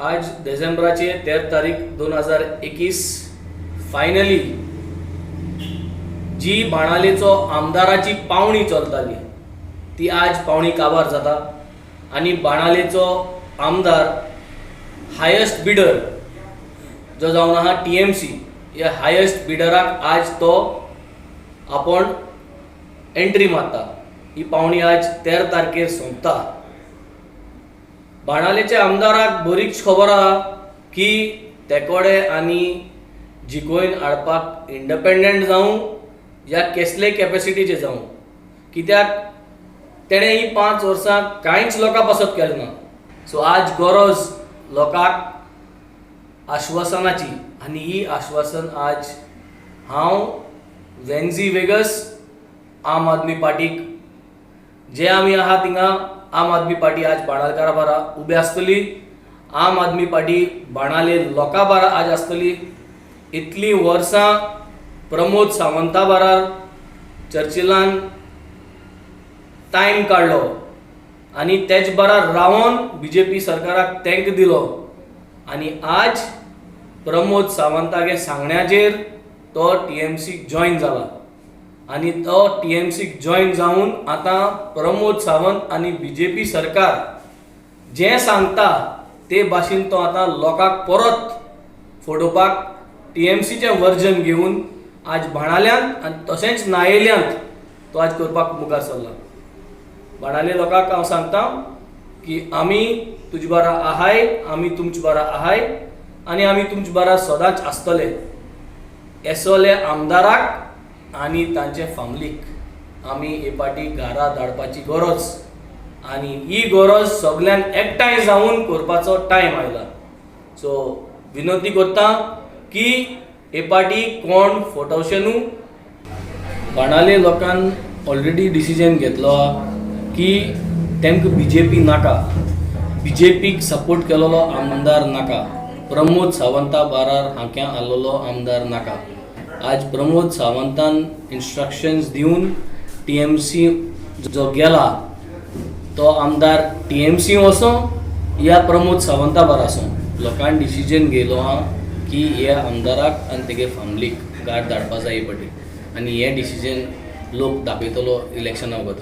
आज डिसेंबराचे 13 तारीख 2021. फायनली जी बाणालेचो आमदाराची पावणी चलताली ती आज पावणी काबार जाता आनी बाणालेचो आमदार हायस्ट बिडर जो जावन आहा टीएमसी, ह्या हायस्ट बिडराक आज तो आपण एंट्री मारता. ही पावणी आज 13 तारखेर सोंपता. बाणालेच्या आमदाराक बरीच खबर आहा की तेकोडे आनी जिकोवन हाडपाक इंडिपेंडंट जावं या केसले कॅपेसिटीचे जावं, कित्याक तेणें ही 5 वर्सां कांयच लोकां पासत केलें ना. सो आज गरज लोकांक आश्वासनाची आनी ही आश्वासन आज हांव वेन्झी वेगस आम आदमी पार्टीक जे आमी आहा थिंगा, आम आदमी पार्टी आज बाणालकारा बारा उबे आसतली. आम आदमी पार्टी बाणाले लोकां बारा आज आसतली. इतलीं वर्सां प्रमोद सावंता बारार चर्चिलान टायम काडलो आनी तेच बरार रावन बीजेपी सरकाराक तेंक दिलो आनी आज प्रमोद सावंतागे सांगण्याचेर तो टीएमसीक जॉयन जाला आनी तो टीएमसीक जॉयन जावन आतां प्रमोद सावंत आनी बीजेपी सरकार जें सांगता ते भाशेन तो आतां लोकांक परत फटोवपाक टीएमसीचें वर्जन घेवन आज बाणाल्यांत आनी तशेंच नायेल्यांत तो आज करपाक मुखार सरला. बाणाले लोकांक हांव सांगता की आमी तुजे बारा आहाय, आमी तुमचे बारा आहाय आनी आमी तुमचे बारा सदांच आसतले. एसोले आमदाराक आनी तांचे फामिलीक आमी हे पाटी घरा धाडपाची गरज आनी ही गरज सगल्यांक एकठांय जावन करपाचो टायम आयला. सो विनंती करता की हे पाटी कोण फटोवचे न्हू. बाणाले लोकान ऑलरेडी डिसिजन घेतलो आहा की तांकां बीजेपी नाका, बीजेपीक सपोर्ट केलेलो आमदार नाका, प्रमोद सावंता बारार हाक्या आसलेलो आमदार नाका. आज प्रमोद सावंतान इन्स्ट्रक्शन्स दिवन टीएमसी जो गेला तो आमदार टीएमसी वचों या प्रमोद सावंता बार आसूं, लोकांनी डिसिजन घेयलो आहा की हे आमदाराक आनी तेगे फॅमिलीक गार्ड धाडपा जाय ही पाटी आनी हें डिसिजन लोक दाखयतलो इलेक्शना वता.